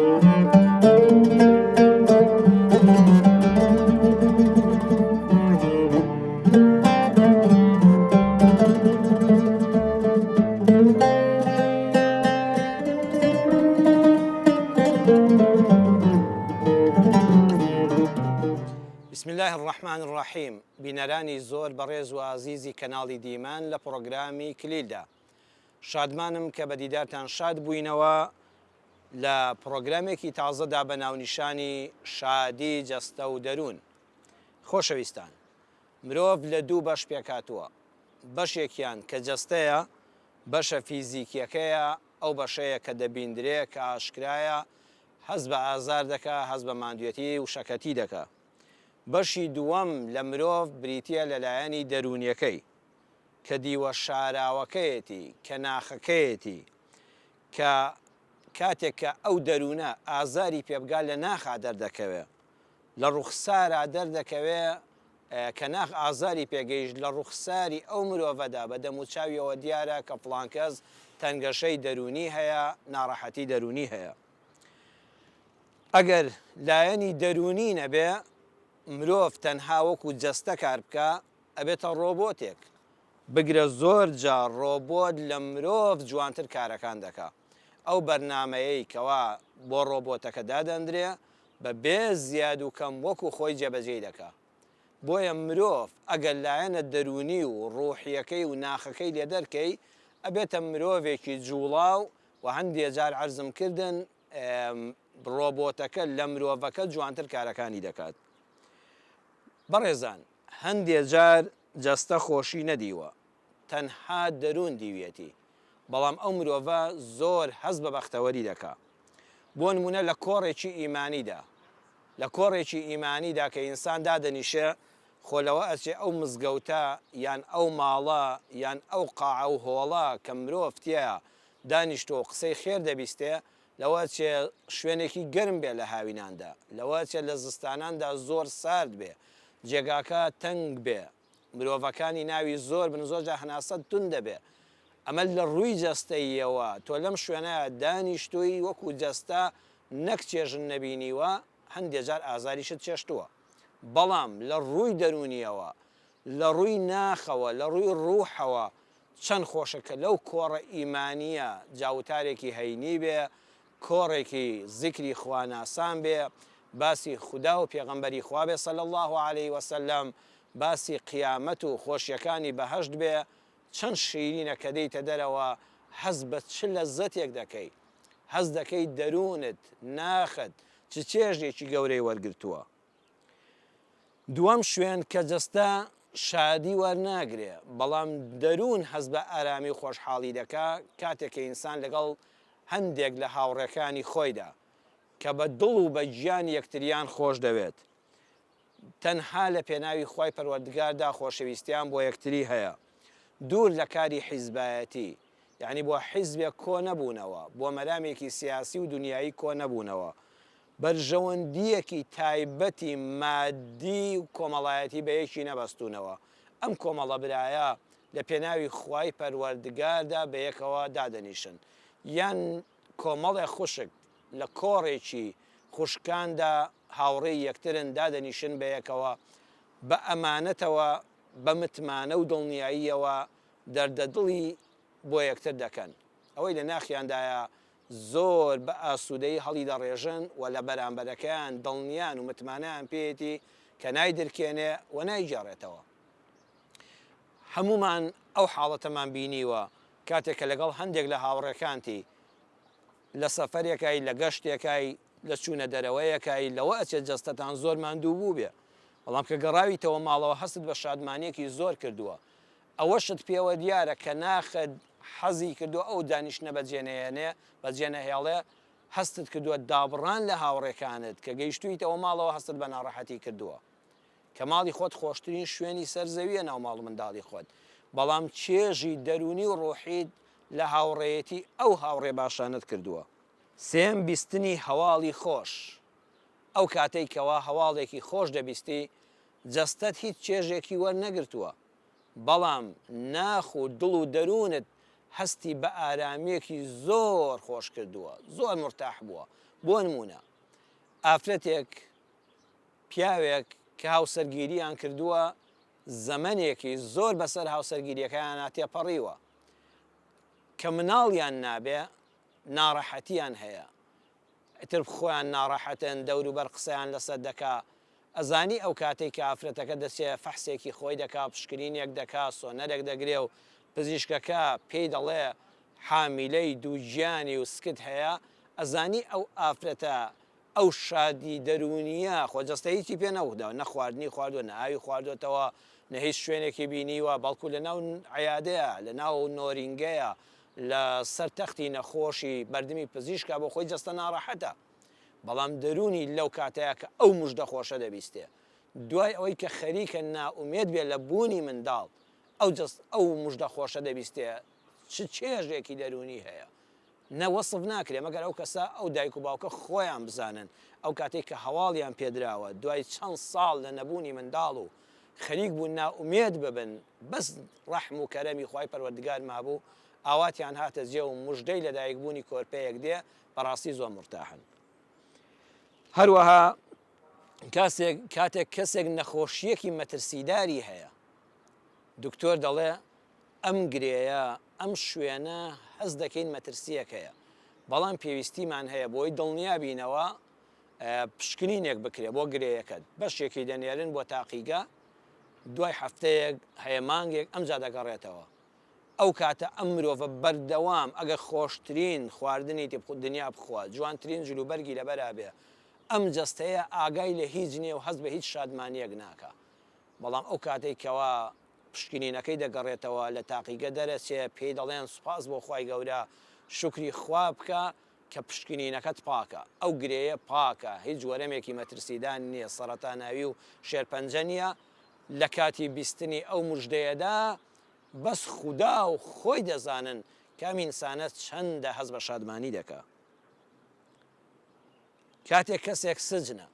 بسم اللە الرحمن الرحیم بینەرانی زۆر بەڕێز و ئازیزی کەناڵی دیمەن لە پڕۆگرامی کلیلدا شادمانم کە بە دیدارتان شاد بووینەوە لە پڕۆگرامێکی تازەدا بە ناونیشانی شادی جەستە و دەروون خۆشەویستان مرۆڤ لە دوو بەش پێکهاتووە بەشێکیان کە جەستەیە بەشە فیزیکیەکەیە ئەو بەشەیە کە دەبیندرێ کە ئاشکرایە هەست بە ئازار دەکا هەست بە ماندوێتی و شەکەتی دەکا بەشی دووەم لە مرۆڤ بریتیە لە لایەنی دەروونیەکەی کە دیوە شاراوەکەیەتی، کە ناخەکەیەتی، کە کاتێک کە ئەو دەروونە ئازاری پێ بگا لە ناخا دەردەکەوێ، لە ڕوخسارا دەردەکەوێ، کە ناخ ئازاری پێ گەیشت لە ڕوخساری ئەو مرۆڤەدا بە دەموچاویەوە دیارە کە فڵان کەس تەنگەشەی دەروونی هەیە، ناڕەحەتی دەروونی هەیە. ئەگەر لایەنی دەروونی نەبێ مرۆڤ تەنها وەکوو جەستە کار بکا، ئەبێتە ڕۆبۆتێک، بگرە زۆر جار ڕۆبۆت لە مرۆڤ جوانتر کارەکان دەکا، ئەو بەرنامەیەی کەوا بۆ ڕۆبۆتەکە دادەندرێ بە بێ زیاد و کەم وەکو خۆی جێبەجێی دەکا. بۆیە مرۆڤ ئەگەر لایەنە دەروونی و ڕوحیەکەی و ناخەکەی لێ دەرکەی ئەبێتە مرۆڤێکی جوڵاو و هەندێ جار عەرزم کردن ڕۆبۆتەکە لە مرۆڤەکە جوانتر کارەکانی دەکات. بەڕێزان هەندێ جار جەستە خۆشی نەدیوە تەنها دەروون دیویەتی بەڵام ئەو مرۆڤە زۆر هەست بە بەختەوەری دەکا بۆ نمونە لە کۆڕێکی ئیمانیدا لە کۆڕێکی ئیمانیدا کە ئینسان دادەنیشێ خۆ لەوە ئەچێ ئەو مزگەوتە یان ئەو ماڵە یان ئەو قاعە و هۆڵە کە مرۆڤ تیایا دانیشتووە و قسەی خێر دەبیستێ لەوە ئەچێ شوێنێکی گەرم بێ لە هاویناندا، لەوە ئەچێ لە زستاناندا زۆر سارد بێ، جێگاکە تەنگ بێ، مرۆڤەکانی ناوی زۆر بن، زۆر جار هەناسەت توند دەبێ. ئەمە لە ڕووی جەستەییەوە تۆ لەم شوێنە دانیشتووی وەکوو جەستە نەک چێژت نەبینیوە، هەندێ جار ئازاریشت چێشتووە. بەڵام لە ڕووی دەروونییەوە، لە ڕووی ناخەوە، لە ڕووی ڕووحەوە چەند خۆشە کە لەو کۆڕە ئیمانییە جا وتارێکی هەینی بێ، کۆڕێکی زیکری خواناسان بێ، باسی خودا و پێغەمبەری خوا بێ صلی اللە علیە وسلم، باسی قیامەت و خۆشیەکانی بەهەشت بێ، چەند شیرینە کە دێیتە دەرەوە هەست بە چ لەززەتێک دەکەی، هەست دەکەی دەروونت، ناخت چ چێژێکی گەورەی وەرگرتووە. دووەم شوێن کە جەستە شادی وەرناگرێ، بەڵام دەروون هەست بە ئارامی و خۆشحاڵی دەکا، کاتێک کە ئینسان لەگەڵ هەندێک لە هاوڕێکانی خۆیدا، کە بە دڵ و بە گیان یەکتریان خۆش دەوێت، تەنها لە پێناوی خوای پەروەردگاردا خۆشەویستیان بۆ یەکتری هەیە، دوور لە کاری حیزبایەتی، یەعنی بۆ حیزبێک کۆ نەبوونەوە، بۆ مەرامێکی سیاسی و دونیایی کۆ نەبوونەوە، بەرژەوەندییەکی تایبەتی مادی و کۆمەڵایەتی بە یەکی نەبەستوونەوە، ئەم کۆمەڵە برایە لە پێناوی خوای پەروەردگاردا بە یەکەوە دادەنیشن، یان کۆمەڵێ خوشک لە کۆڕێکی خوشکاندا هاوڕێی یەکترن دادەنیشن بە یەکەوە بە ئەمانەتەوە بە متمانە و دڵنیاییەوە دەردەدڵی بۆ یەکتر دەکەن ئەوەی لە ناخیاندایە زۆر بە ئاسوودەیی هەڵیدەڕێژن و لە بەرامبەرەکەیان دڵنیان و متمانەیان پێیەتی کە نایدرکێنێ و نایگێڕێتەوە. هەموومان ئەو حاڵەتەمان بینیوە کاتێک کە لەگەڵ هەندێک لە هاوڕێکانتی لە سەفەرێکای، لە گەشتێکای، لە چوونە دەرەوەیەکای، لەوە ئەچێت جەستەتان زۆر ماندوو بووبێ، بەڵام کە گەڕاویتەوە ماڵەوە هەستت بە شادمانییەکی زۆر کردووە، ئەوەشت پێوە دیارە کە ناخت حەزی کردووە ئەو دانیشتنە بەجێنەیەنێ، بەجێنەهێڵێ، هەستت کردووە دابڕان لە هاوڕێکانت، کە گەیشتوویتەوە ماڵەوە هەستت بە ناڕەحەتی کردووە. کە ماڵی خۆت خۆشترین شوێنی سەر زەوییە ناو ماڵ و منداڵی خۆت، بەڵام چێژی دەروونی و ڕۆحیت لە هاوڕێیەتی ئەو هاوڕێ باشانەت کردووە. سێیەم بیستنی هەواڵی خۆش، ئەو کاتەی کەوا هەواڵێکی خۆش دەبیستی جەستەت هیچ چێژێکی وەرنەگرتووە، بەڵام ناخ و دڵ و دەروونت هەستی بە ئارامییەکی زۆر خۆش کردووە، زۆر مورتاح بووە. بۆ نموونە ئافرەتێک پیاوێک کە هاوسەرگیریان کردووە زەمەنێکی زۆر بەسەر هاوسەرگیریەکەیانا تێپەڕیوە کە مناڵیان نابێ ناڕەحەتیان هەیە ئیتر خۆیان ناڕەحەتن دەوروبەر قسەیان لەسەر دەکا ئەزانی ئەو کاتەی کە ئافرەتەکە دەچێ فەحسێکی خۆی دەکا پشکنینێک دەکا سۆنەرێک دەگرێ و پزیشکەکە پێی دەڵێ حامیلەی دووگیانی و سکت هەیە ئەزانی ئەو ئافرەتە ئەو شادی دەروونییە خۆ جەستە هیچی پێ نەوخداوە نە خواردنی خواردووە نە ئاوی خواردۆتەوە نە هیچ شوێنێکی بینیوە بەڵکو لە ناو عیادەیە لە ناو نۆرینگەیە لە سەر تەختی نەخۆشی بەردمی پزیشکە بۆ خۆی جەستە ناڕەحەتە بەڵام دەروونی لەو کاتەیە کە ئەو مژدە خۆشە دەبیستێ دوای ئەوەی کە خەریکە نائومێد بێ لە بوونی منداڵ ئەو جەست ئەو مژدە خۆشە دەبیستێ چ چێژێکی دەروونی هەیە نە وەسف ناکرێ مەگەر ئەو کەسە ئەو دایک و باوکە خۆیان بزانن ئەو کاتەی کە هەواڵیان پێدراوە دوای چەند ساڵ لە نەبوونی منداڵ و خەریک بوون نائومێد ببن بەس ڕەحم و کەرەمی خوای پەروەردگار مابوو ئاواتیان هاتە جێ و مژدەی لەدایک بوونی کۆرپەیەک دێ بەڕاستی زۆر مورتاحن هەروەها کاسێک کاتێک کەسێک نەخۆشیەکی مەترسیداری هەیە دکتۆر دەڵێ ئەم گرێیە، ئەم شوێنە هەست دەکەین مەترسییەک هەیە، بەڵام پێویستیمان هەیە بۆی دڵنیا بینەوە پشکنینێک بکرێت بۆ گرێیەکەت، بەشێکی دەنێرن بۆ تاقیگە، دوای هەفتەیەک هەیە مانگێک ئەمجا دەگەڕێتەوە. ئەو کاتە ئەم مرۆڤە بەردەوام ئەگەر خۆشترین خواردنی دنیا بخوا، جوانترین جلوبەرگی لەبەرا بێ، ئەم جەستەیە ئاگای لە هیچ نییە و هەست بە هیچ شادمانییەک ناکا. بەڵام ئەو کاتەی کەوا پشکنینەکەی دەگەڕێتەوە لە تاقیگە دەرەچێ پێی دەڵێن سوپاس بۆ خوای گەورە شوکری خوا بکە کە پشکنینەکەت پاکە ئەو گرێیە پاکە هیچ وەرەمێکی مەترسیدان نییە سەرەتاناوی و شێرپەنجە نییە لە کاتی بیستنی ئەو مژدەیەدا بەس خودا و خۆی دەزانن کە ئەم ئینسانە چەندە هەست بە شادمانی دەکا. کاتێک کەسێک سجنە،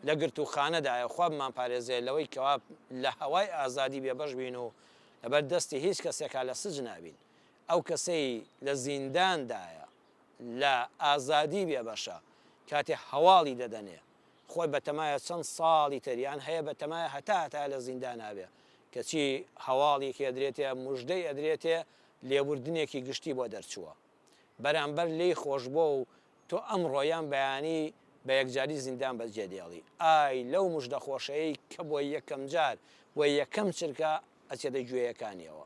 لە گرتووخانەدایە، خوا بمانپارێزێ لەوەی کەوا لە هەوای ئازادی بێبەش بین و لەبەر دەستی هیچ کەسێکا لە سجنا بین. ئەو کەسەی لە زینداندایە، لە ئازادی بێبەشە، کاتێ هەواڵی دەدەنێ، خۆی بەتەمایە چەند ساڵی تر، یان هەیە بەتەمایە هەتا هەتایە لە زیندانا بێ، کەچی هەواڵێکی ئەدرێتێ، موژدەی ئەدرێتێ، لێبوردنێکی گشتی بۆ دەرچووە. بەرامبەر لێی خۆشبووە و تۆ ئەمڕۆ یان بەیانی بە یەکجاری زیندان بەجێ دێڵی. ئای لەو مژدە خۆشەی کە بۆ یەکەم جار، بۆ یەکەم چرکە ئەچێتە گوێیەکانیەوە.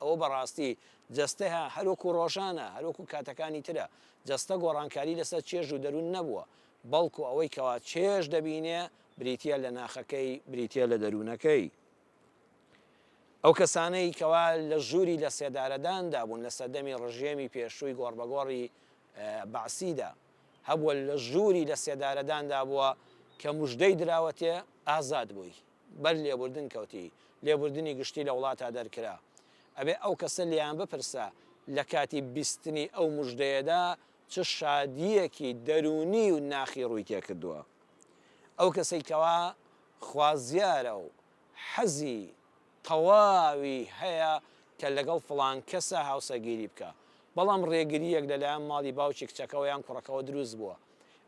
ئەوە بەڕاستی جەستەیه هەر وەکو ڕۆژانە، هەر وەکو کاتەکانی ترە. جەستە گۆڕانکاری لەسەر چێژ و دەروون نەبووە، بەڵکو ئەوەی کەوا چێژ دەبینێ بریتیە لە ناخەکەی، بریتیە لە دەروونەکەی. ئەو کەسانەی کەوا لە ژووری لەسێدارەداندا بوون لە سەردەمی ڕژێمی پێشووی گۆڕبەگۆڕی بەعسیدا هەبووە لە ژووری لەسێدارەداندا بووە کە مژدەی دراوەتێ ئازاد بووی بەر لێبوردن کەوتی لێبوردنی گشتی لە وڵاتا دەرکرا ئەبێ ئەو کەسە لێیان بپرسە لە کاتی بیستنی ئەو مژدەیەدا چ شادییەکی دەروونی و ناخی ڕووی تێکردووە ئەو کەسەی کەوا خوازیارە و حەزی تەواوی هەیە کە لەگەڵ فڵان کەسا هاوسەرگیری بکا بەڵام ڕێگرییەک لەلایەن ماڵی باوکی کچەکەوە یان کوڕەکەوە دروست بووە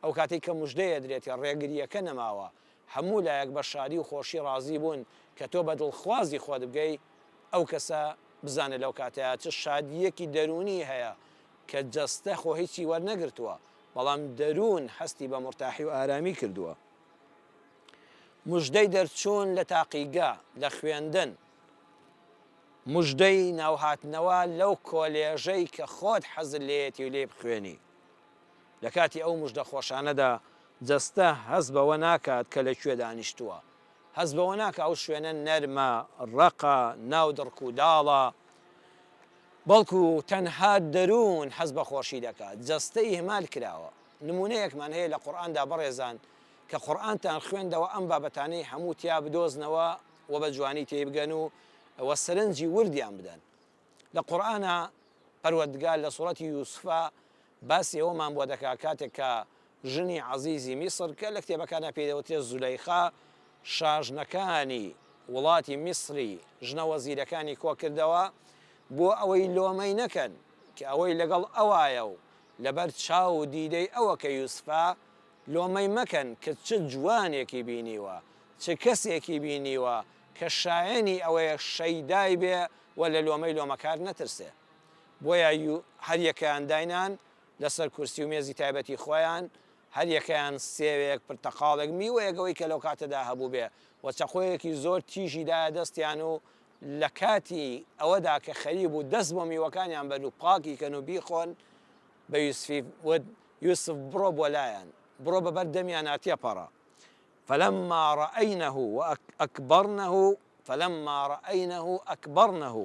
ئەو کاتەی کە مژدەی ئەدرێتێ ڕێگرییەکە نەماوە هەموو لایەک بە شادی و خۆشی ڕازی بوون کە تۆ بە دڵخوازی خۆت بگەی ئەو کەسە بزانە لەو کاتەیا چ شادییەکی دەروونی هەیە کە جەستە خۆ هیچی وەرنەگرتووە بەڵام دەروون هەستی بە مورتاحی و ئارامی کردووە. مژدەی دەرچوون لە تاقیگە، لە خوێندن. مژدەی ناوهاتنەوە لەو کۆلێژەی کە خۆت حەزت لێیەتی و لێی بخوێنی. لە کاتی ئەو مژدە خۆشانەدا جەستە هەست بەوە ناکات کە لە کوێ دانیشتووە. هەست بەوە ناکا ئەو شوێنە نەرمە، ڕەقە، ناو دڕک و داڵە. بەڵکو تەنها دەروون هەست بە خۆشی دەکات. جەستە ئیهمال کراوە. نموونەیەکمان هەیە لە قورئاندا بەڕێزان کە قورئانتان خوێندەوە ئەم بابەتانەی هەموو تیا بدۆزنەوە و بە جوانی تێی بگەن و و سەرنجی وردیان بدەن لە قورئانا پەروەردگار لە سوڕەتی یوسفا باسی ئەوەمان بۆ دەکا کاتێک کە ژنی عەزیزی میسر کە لە کتێبەکانا پێی دەوترێت زولەیخا شاژنەکانی وڵاتی میسری ژنە وەزیرەکانی کۆکردەوە بۆ ئەوەی لۆمەی نەکەن کە ئەوەی لەگەڵ ئەوایە و. لەبەر چاو و دیدەی ئەوە کە یوسفە، لۆمەی مەکەن کە چ جوانێکی بینیوە، چ کەسێکی بینیوە کە شایەنی ئەوەیە شەیدای بێ و لە لۆمەی لۆمەکار نەترسێ. بۆیە هەریەکەیان داینان لەسەر کورسی و مێزی تایبەتی خۆیان، هەریەکەیان سێوێک، پرتەقاڵێک، میوەیەک ئەوەی کە لەو کاتەدا هەبووبێ و چەقۆیەکی زۆر تیژی دایە دەستیان و لە کاتی ئەوەدا کە خەریک بوو دەست بۆ میوەکانیان بەرن و پاکی کەن و بیخۆن، بە یوسفی وت، یوسف بڕۆ بۆ لایان، بڕۆ بە بەر دەمیانا تێپەڕە. فلما رأینه اکبرنه فلما رأینه اکبرنه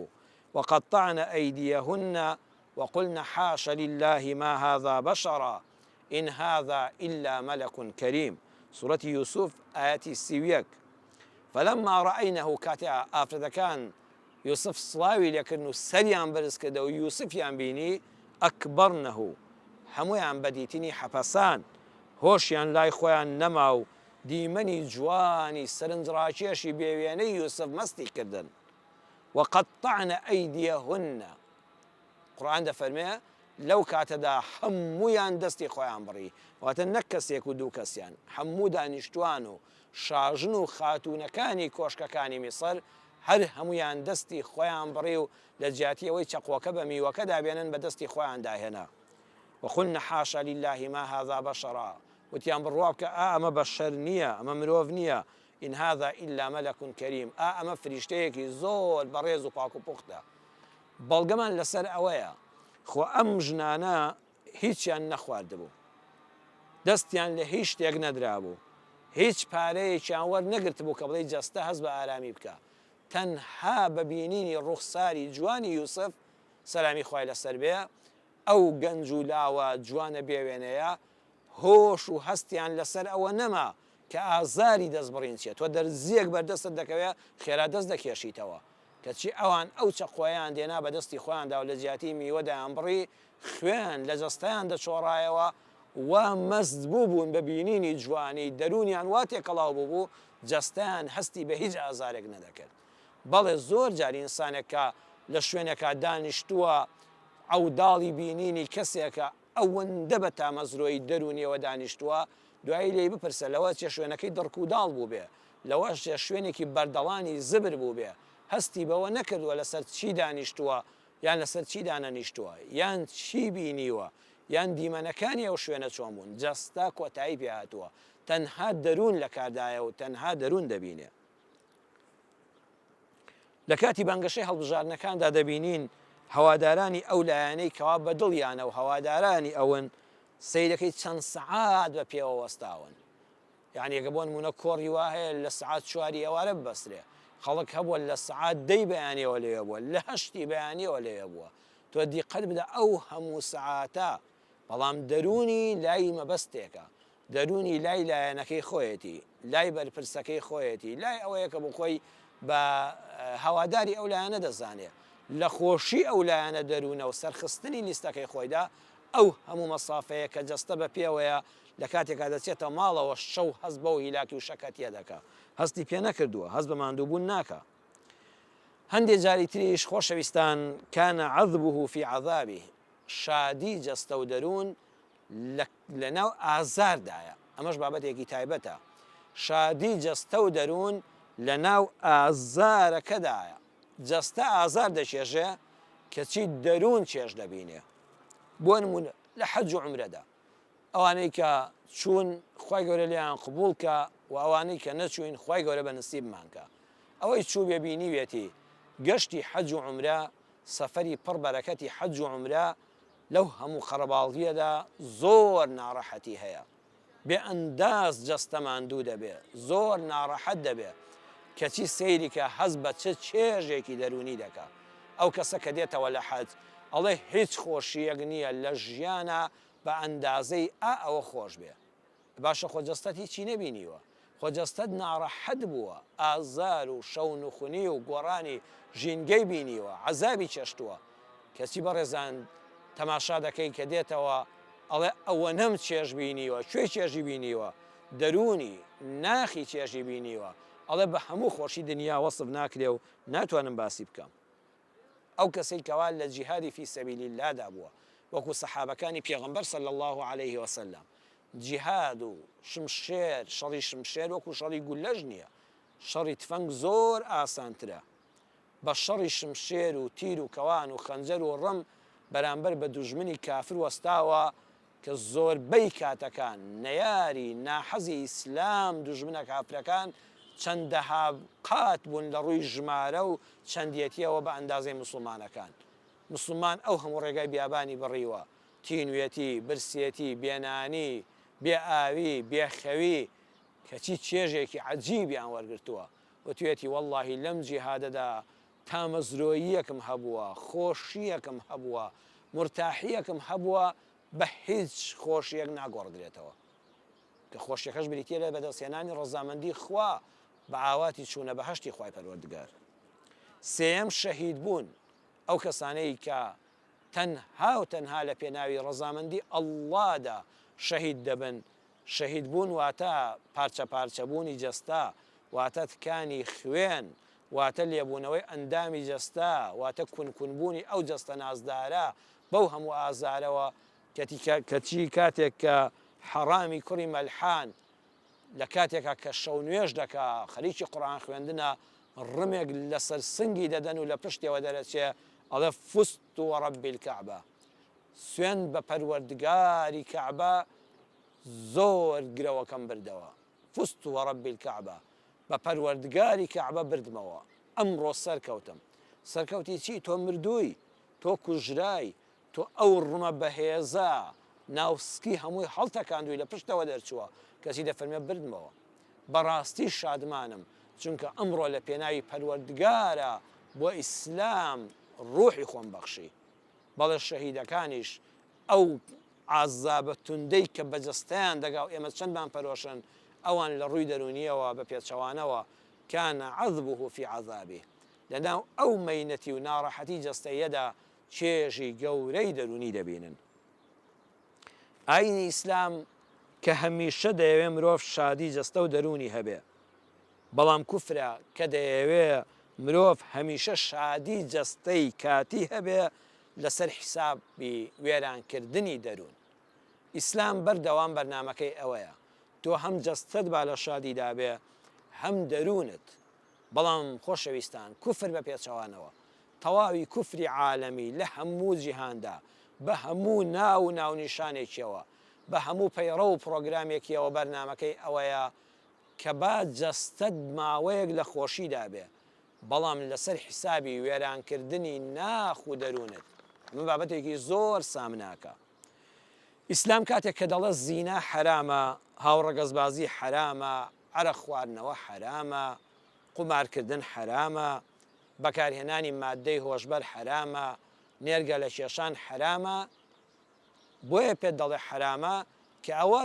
وقطعن ایدیهن وقلن حاش للە ما هذا بشرا ان هذا الا ملک کریم، سورەتی یوسف ئایەتی 31. فلما رأینه کاتێ ئافرەتەکان یوسف سڵاوی لێکردن و سەریان بەرز کردەوە یوسفیان بینی، اکبرنه هەموویان بە دیتنی حەپەسان، هۆشیان لای خۆیان نەما و دیمەنی جوانی سەرنجڕاکێشی بێ وێنەی یوسف مەستی کردن. وقطعن ایدیهن قورئان دەفەرمێ لەو کاتەدا هەموویان دەستی خۆیان بڕی، واتە نەک کەسێک و دوو کەسیان، هەموو دانیشتوان و شاژن و خاتوونەکانی کۆشکەکانی میسر هەر هەموویان دەستی خۆیان بڕی و لە جیاتی ئەوەی چەقۆکە بە میوەکەدا بێنن بە دەستی خۆیاندا هێنا. وقلن حاشا للە ما هذا بشرا وتیان بڕوا بکە ئا ئەمە بەشەر نییە، ئەمە مرۆڤ نییە، ان هذا الا ملک کریم ئا ئەمە فریشتەیەکی زۆر بەڕێز و پاک و پوختە. بەڵگەمان لەسەر ئەوەیە خۆ ئەم ژنانە هیچیان نەخواردبوو، دەستیان لە هیچ شتێک نەدرابوو، هیچ پارەیەکیان وەرنەگرتبوو کە بڵێی جەستە هەست بە ئارامی بکا، تەنها بە بینینی ڕوخساری جوانی یوسف سەلامی خوای لەسەر بێ، ئەو گەنج و لاوە جوانە بێوێنەیە، هۆش و هەستیان لەسەر ئەوە نەما کە ئازاری دەستبڕین چیە، تۆ دەرزییەک بەردەستت دەکەوێ خێرا دەست دەکێشیتەوە، کەچی ئەوان ئەو چەقۆیان دێنا بە دەستی خۆیاندا و لە جیاتی میوە دەیانبڕی، خوێن لە جەستەیان دەچۆڕایەوە، وا مەست بووبوون بە بینینی جوانی، دەروونیان وا تێکەڵاو بووبوو، جەستەیان هەستی بە هیچ ئازارێک نەدەکرد. بەڵێ زۆر جار ئینسانێک کە لە شوێنێکا دانیشتووە، عەوداڵی بینینی کەسێکە، ئەوەندە بە تامەزرۆیی دەروونیەوە دانیشتووە، دوایی لێی بپرسە لەوەچێ شوێنەکەی دڕکوداڵ بووبێ، لەوەشچێ شوێنێکی بەردەڵانی زبر بووبێ، هەستی بەوە نەکردووە لەسەر چی دانیشتووە یان لەسەر چی دانەنیشتووە، یان چی بینیوە، یان دیمەنەکانی ئەو شوێنە چۆن بوون، جەستە کۆتایی پێ هاتووە، تەنها دەروون لەکاردایە و تەنها دەروون دەبینێ. لە کاتی بانگەشەی هەڵبژاردنەکاندا دەبینین هەوادارانی ئەو لایەنەی کەوا بە دڵیانە و هەوادارانی ئەون سەیرەکەی چەند سەعات بە پێوە وەستاون. یانی گە بۆ نموونە کۆڕی وا هەیە لە سەعات چواری ئێوارە ببەسترێ، خەڵک هەبووە لە سەعات دەی بەیانیەوە لەوێ بووە، لە هەشتی بەیانیەوە لەوێ بووە. تۆ دیقەت بدە ئەو هەموو سەعاتە، بەڵام دەروونی لای مەبەستێکە، دەروونی لای لایەنەکەی خۆیەتی، لای بەرپرسەکەی خۆیەتی، لای ئەوەیە کە بۆ خۆی بە هەواداری ئەو لایەنە دەزانێ. لە خۆشی ئەو لایەنە دەروونە و سەرخستنی لیستەکەی خۆیدا، ئەو هەموو مەسافەیە کە جەستە بە پێوەیە، لە کاتێکا دەچێتە ماڵەوە شەو هەست بەو هیلاکی و شەکەتیە دەکا. هەستی پێ نەکردووە، هەست بە ماندووبوون ناکا. هەندێ جاری تریش خۆشەویستان، کان عذبه فی عذابه، شادی جەستە و دەروون لە لەناو ئازاردایە، ئەمەش بابەتێکی تایبەتە، شادی جەستە و دەروون لەناو ئازارەکەدایە، جەستە ئازار دەچێژێ کەچی دەروون چێژ دەبینێ، بۆ نموونە لە حەج و عومرەدا ئەوانەی کە چوون خوای گەورە لێیان قبوڵ کا و ئەوانەی کە نەچووین خوای گەورە بە نسیبمان کا، ئەوەی چووبێ بینیوێتی گەشتی حەج و عومرە سەفەری پڕ بەرەکەتی حەج و عومرە لەو هەموو قەرەباڵغیەدا زۆر ناڕەحەتی هەیە بێ ئەنداز جەستە ماندوو دەبێ زۆر ناڕەحەت دەبێ کەچی سەیری کە هەست بە چ چێژێکی دەروونی دەکا ئەو کەسە کە دێتەوە لە حەج ئەڵێ هیچ خۆشیەک نیە لە ژیانا بە ئەندازەی ئا ئەوە خۆش بێ باشە خۆ جەستەت هیچی نەبینیوە خۆ جەستەت ناڕەحەت بووە ئازار و شەونخونی و گۆڕانی ژینگەی بینیوە عەزابی چەشتووە کەچی بەڕێزان تەماشا دەکەی کە دێتەوە ئەڵێ ئەوەنەم چێژ بینیوە کوێی چێژی بینیوە دەروونی ناخی چێژی بینیوە ئەڵێ بە هەموو خۆشی دنیا وەسف ناکرێ و ناتوانم باسی بکەم. ئەو کەسەی کەوا لە جیهادی فی سبیل اللە دا بووە. وەکو سەحابەکانی پێغەمبەر صلی اللە علیه وسلم. جیهاد و شمشێر، شەڕی شمشێر وەکو شەڕی گوللەش نییە، شەڕی تفەنگ زۆر ئاسانترە. بە شەڕی شمشێر و تیر و کەوان و خەنجەر و ڕم بەرامبەر بە دوژمنی کافر وەستاوە کە زۆربەی کاتەکان نەیاری ناحەزی ئیسلام دوژمنە کافرەکان چەندەها قات بوون لە ڕووی ژمارە و چەندیەتیەوە بە ئەندازەی موسڵمانەکان. موسڵمان ئەو هەموو ڕێگای بیابانی بڕیوە، تینوێتی، برسێتی، بێنانی، بێ ئاوی، بێ خەوی، کەچی چێژێکی عەجیبیان وەرگرتووە. وتویەتی وەڵڵاهی لەم جیهادەدا تامەزرۆییەکم هەبووە، خۆشییەکم هەبووە، مورتاحییەکم هەبووە بە هیچ خۆشییەک ناگۆڕدرێتەوە. کە خۆشیەکەش بریتیە لە بەدەستهێنانی ڕەزامەندی خوا بە ئاواتی چوونە بەهەشتی خوای پەروەردگار. سێیەم شەهید بوون، ئەو کەسانەی کە تەنها و تەنها لە پێناوی ڕەزامەندی اللە دا شەهید دەبن، شەهید بوون واتە پارچە پارچە بوونی جەستە، واتە تکانی خوێن، واتە لێبوونەوەی ئەندامی جەستە، واتە کون کون بوونی ئەو جەستە نازدارە بەو هەموو ئازارەوە، کەچی کاتێک کە حەڕامی کوڕی مەلحان لە کاتێکا کە شەو نوێژ دەکا خەریکی قورئان خوێندنە ڕمێک لەسەر سنگی دەدەن و لە پشتیەوە دەرەچێ ئەڵێ فزت ورب الکعبە سوێند بە پەروەردگاری کەعبە زۆر گرەوەکەم بردەوە فزت ورب الکعبە بە پەروەردگاری کەعبە بردمەوە ئەمڕۆ سەرکەوتم سەرکەوتی چی تۆ مردووی تۆ کوژرای تۆ ئەو ڕمە بەهێزە ناو سکی هەمووی هەڵتەکاندووی لە پشتەوە دەرچووە، کەچی دەفەرمێ بردمەوە. بەڕاستی شادمانم، چونکە ئەمڕۆ لە پێناوی پەروەردگارا بۆ ئیسلام ڕوحی خۆم بەخشی. بەڵێ شەهیدەکانیش ئەو عازابە توندەی کە بە جەستەیان دەگا و ئێمە چەندمان پەرۆشن، ئەوان لە ڕووی دەروونییەوە بە پێچەوانەوە، کان عذبه فی عذابه، لەناو ئەو مەینەتی و ناڕەحەتی جەستەییەدا چێژی گەورەی دەروونی دەبینن. ئایینی ئیسلام کە هەمیشە دەیەوێ مرۆڤ شادی جەستە و دەروونی هەبێ، بەڵام کوفرە کە دەیەوێ مرۆڤ هەمیشە شادی جەستەی کاتی هەبێ لەسەر حیسابی وێرانکردنی دەروون. ئیسلام بەردەوام بەرنامەکەی ئەوەیە تۆ هەم جەستەت با لە شادیدا بێ هەم دەروونت. بەڵام خۆشەویستان کوفر بە پێچەوانەوە تەواوی کوفری عالەمی لە هەموو جیهاندا بە هەموو ناو و ناونیشانێکیەوە، بە هەموو پەیڕەو و پڕۆگرامێکیەوە بەرنامەکەی ئەوەیە کە با جەستەت ماوەیەک لە خۆشیدا بێ بەڵام لەسەر حیسابی وێرانکردنی ناخ و دەروونت. ئەمە بابەتێکی زۆر سامناکە. ئیسلام کاتێک کە دەڵێ زینا حەرامە، هاوڕەگەزبازی حەرامە، عەرەق خواردنەوە حەرامە، قومارکردن حەرامە، بەکارهێنانی ماددەی هۆشبەر حەرامە، نێرگەلەکێشان حەرامە، بۆیە پێت دەڵێ حەرامە کە ئەوە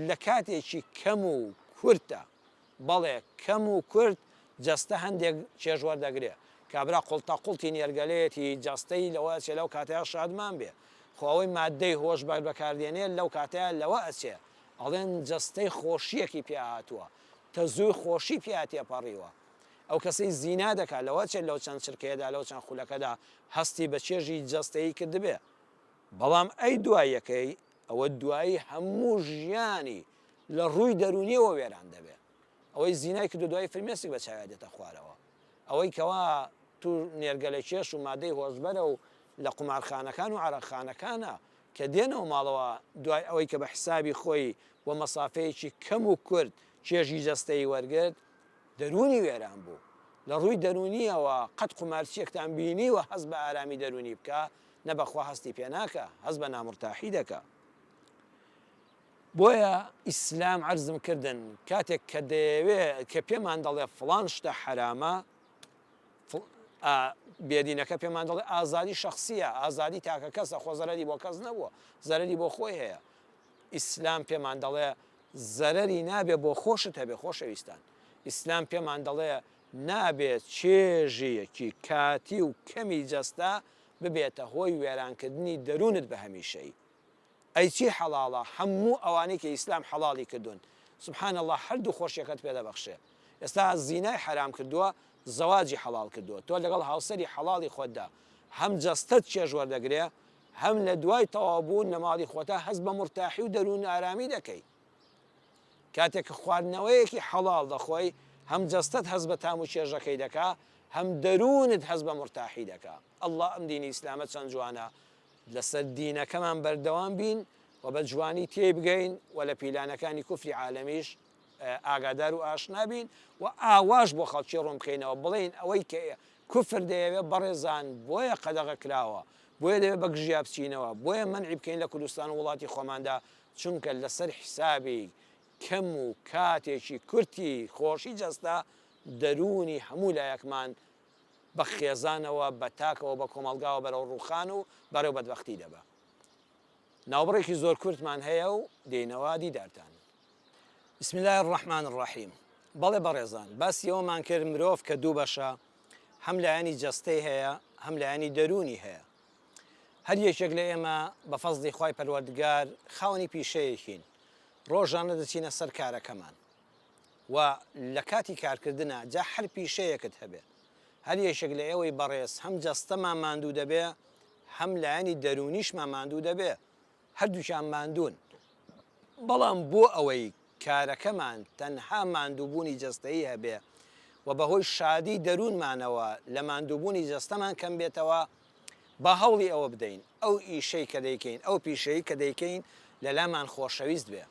لە کاتێکی کەم و کورتە، بەڵێ کەم و کورت جەستە هەندێک چێژ وەردەگرێ، کابرا قوڵتە قوڵتی نێرگەلەیەتی جەستەی لەوە ئەچێ لەو کاتەیا شادمان بێ، خۆ ئەوەی ماددەی هۆشبەر بەکاردێنێ لەو کاتەیا لەوە ئەچێ ئەڵێن جەستەی خۆشییەکی پیا هاتووە، تەزووی خۆشی پیا تێپەڕیوە. ئەو کەسەی زینا دەکات لەوە ئەچێت لەو چەند چرکەیەدا، لەو چەند خولەکەدا هەستی بە چێژی جەستەیی کردبێ. بەڵام ئەی دواییەکەی؟ ئەوە دوایی هەموو ژیانی لە ڕووی دەروونییەوە وێران دەبێ. ئەوەی زینای کردووە دوایی فرمێسک بە چاویا دێتە خوارەوە. ئەوەی کەوا تو نێرگەلەکێش و مادەی هۆشبەرە و لە قومارخانەکان و عەرەقخانەکانە، کە دێنەوە ماڵەوە دوای ئەوەی کە بە حسابی خۆی بۆ مەسافەیەکی کەم و کورت چێژی جەستەیی وەرگرت، دەروونی وێران بوو. لە ڕووی دەروونییەوە قەت قومارچییەکتان بینیوە هەست بە ئارامی دەروونی بکا؟ نە بەخوا هەستی پێ ناکا، هەست بە نامورتاحی دەکا. بۆیە ئیسلام عەرزم کردن کاتێک کە دەیەوێ کە پێمان دەڵێ فڵان شتە حەرامە، بێدینەکە پێمان دەڵێ ئازادی شەخسییە، ئازادی تاکە کەسە، خۆ زەرەری بۆ کەس نەبووە، زەرەری بۆ خۆی هەیە. ئیسلام پێمان دەڵێ زەرەری نابێ بۆ خۆشت هەبێ خۆشەویستان. ئیسلام پێمان دەڵێ نابێ چێژێکی کاتی و کەمی جەستە ببێتە هۆی وێرانکردنی دەروونت بە هەمیشەیی. ئەی چی حەڵاڵە؟ هەموو ئەوانەی کە ئیسلام حەڵاڵی کردوون سبحان اللە هەردوو خۆشیەکەت پێ دەبەخشێ ئێستا زینای حەرام کردووە زەواجی حەڵاڵ کردووە تۆ لەگەڵ هاوسەری حەڵاڵی خۆتدا هەم جەستەت چێژ وەردەگرێ. هەم لە دوای تەواو بوون لە ماڵی خۆتا هەست بە مورتاحی و دەروون ئارامی دەکەی. کاتێک کە خواردنەوەیەکی حەڵاڵ دەخۆی هەم جەستەت هەست بە تام و چێژەکەی دەکا هەم دەروونت هەست بە مورتاحی دەکا. اللە ئەم دینی ئیسلامە چەند جوانە لەسەر دینەکەمان بەردەوام بین و بە جوانی تێی بگەین و لە پیلانەکانی کوفری عالەمیش ئاگادار و ئاشنا بین و ئاواش بۆ خەڵکی ڕوون بکەینەوە بڵێین ئەوەی کە کوفر دەیەوێت بەڕێزان بۆیە قەدەغە کراوە بۆیە دەبێت بە گژیا بچینەوە بۆیە مەنعی بکەین لە کوردستان و وڵاتی خۆماندا چونکە لەسەر حیسابی کەم و کاتێکی کورتی خۆشی جەستە دەروونی هەموو لایەکمان بە خێزانەوە بە تاکەوە بە کۆمەڵگاوە بەرەو ڕووخان و بەرەو بەدبەختی دەبا. ناوبڕێکی زۆر کورتمان هەیە و دێینەوە دیدارتان. بسم اللە الرحمن الرحیم بەڵێ بەڕێزان باسی ئەوەمان کرد مرۆڤ کە دوو بەشە هەم لایەنی جەستەی هەیە هەم لایەنی دەروونی هەیە هەر یەکێک لە ئێمە بە فەزڵی خوای پەروەردگار خاوەنی پیشەیەکین ڕۆژانە دەچینە سەر کارەکەمان و لە کاتی کارکردنا جا هەر پیشەیەکت هەبێ هەر یەکێک لە ئێوەی بەڕێز هەم جەستەمان ماندوو دەبێ هەم لایەنی دەروونیشمان ماندوو دەبێ هەردووکیان ماندوون بەڵام بۆ ئەوەی کارەکەمان تەنها ماندووبوونی جەستەیی هەبێ و بەهۆی شادی دەروونمانەوە لە ماندووبوونی جەستەمان کەم بێتەوە با هەوڵی ئەوە بدەین ئەو ئیشەی کە دەیکەین، ئەو پیشەی کە دەیکەین لەلامان خۆشەویست بێ.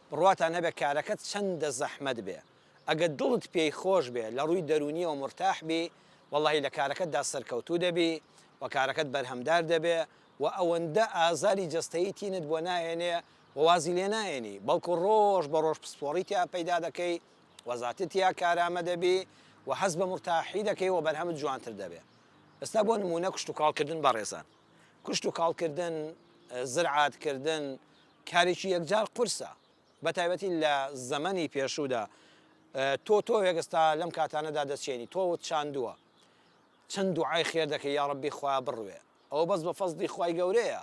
بڕواتان هەبێ کارەکەت چەندە زەحمەت بێ، ئەگەر دڵت پێی خۆش بێ، لە ڕووی دەروونییەوە مورتاح بی، وەڵاهی لە کارەکەتدا سەرکەوتوو دەبی و کارەکەت بەرهەمدار دەبێ و ئەوەندە ئازاری جەستەیی تینت بۆ ناهێنێ و وازی لێ ناهێنی، بەڵکو ڕۆژ بە ڕۆژ پسپۆڕی تیا پەیدا دەکەی و زیاتر تیا کارامە دەبی و هەست بە مورتاحی دەکەی و بەرهەمت جوانتر دەبێ. ئێستا بۆ نموونە کشتوکاڵ کردن بەڕێزان کشتوکاڵ کردن زرعات کردن کارێکی یەکجار قورسە بە تایبەتی لە زەمەنی پێشوودا تۆ تۆوێک ئێستا لەم کاتانەدا دەچێنی تۆوت چاندووە چەند دوعای خێر دەکەی یاڕەبی خوایە بڕوێ ئەوە بەس بە فەزڵی خوای گەورەیە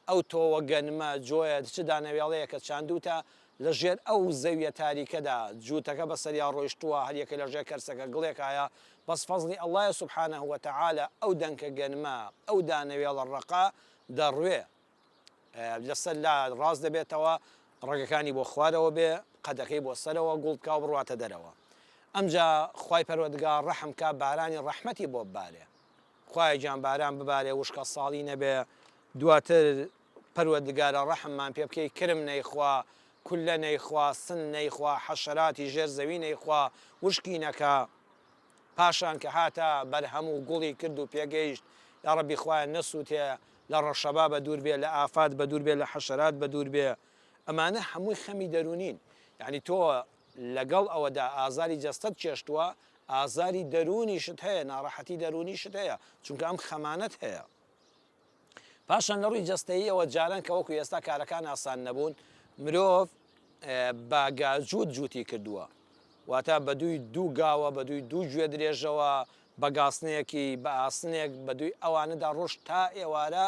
ئەو تۆوە گەنمە، جۆیە، چ دانەوێڵەیە کە چاندووتە، لە ژێر ئەو زەویە تاریکەدا، جووتەکە بەسەریا ڕۆیشتووە، هەر یەکەی لە ژێر کەرسەکە گڵێکایە، بەس فەزڵی اللە یە سبحانە وتعالی ئەو دەنکە گەنمە، ئەو دانەوێڵە ڕەقە دەڕوێ، لەسەر لا ڕاست دەبێتەوە، ڕەگەکانی بۆ خوارەوە بێ، قەدەکەی بۆ سەرەوە گوڵ بکا و بڕواتە دەرەوە. ئەمجا خوای پەروەردگار ڕەحم کا بارانی ڕەحمەتی بۆ ببارێ. خوایە گیان باران ببارێ وشکە ساڵی نەبێ دواتر پەروەردگارە ڕەحممان پێ بکەی کرم نەیخوا کوللە نەیخوا سن نەیخوا حەشەراتی ژێر زەوی نەیخوا وشکی نەکا پاشان کە هاتە بەرهەم و گوڵی کرد و پێگەیشت یاڕەبی خوایە نەسوتێ لە ڕەشەبا بەدوور بێ لە ئافات بەدوور بێ لە حەشەرات بەدوور بێ ئەمانە هەمووی خەمی دەروونین یعنی تۆ لەگەڵ ئەوەدا ئازاری جەستەت چێشتووە، ئازاری دەروونیشت هەیە، ناڕەحەتی دەروونیشت هەیە، چونکە ئەم خەمانەت هەیە. پاشان لە ڕووی جەستەییەوە جاران کە وەکو ئێستا کارەکان ئاسان نەبوون، مرۆڤ بە گاجووت جووتی کردووە، واتە بە دووی دوو گاوە، بە دووی دوو گوێدرێژەوە، بە گاسنێکی، بە ئاسنێک، بە دووی ئەوانەدا ڕۆژ تا ئێوارە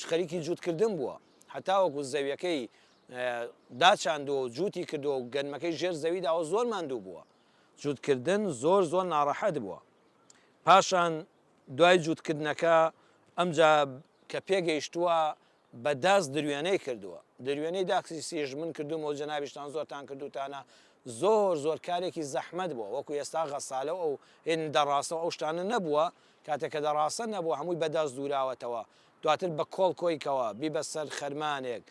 خەریکی جووتکردن بووە، هەتاوەکو زەویەکەی داچاندووە و جووتی کردووە و گەنمەکەی ژێر زەوی داوە زۆر ماندوو بووە جووتکردن زۆر زۆر ناڕەحەت بووە پاشان دوای جووتکردنەکە ئەمجا کە پێگەیشتووە بە داست دروێنەی کردووە دروێنەی داکسیسیش من کردومەوە جەنابیشتان زۆرتان کردوتانە زۆر زۆر کارێکی زەحمەت بووە وەکو ئێستا غەسالە و ئەو هێن دەڕاستە و ئەو شتانە نەبووە کاتێک کە دەڕاستە نەبووە هەمووی بەدەست دووراوەتەوە دواتر بە کۆڵ کۆیکەوە بیبە سەر خەرمانێک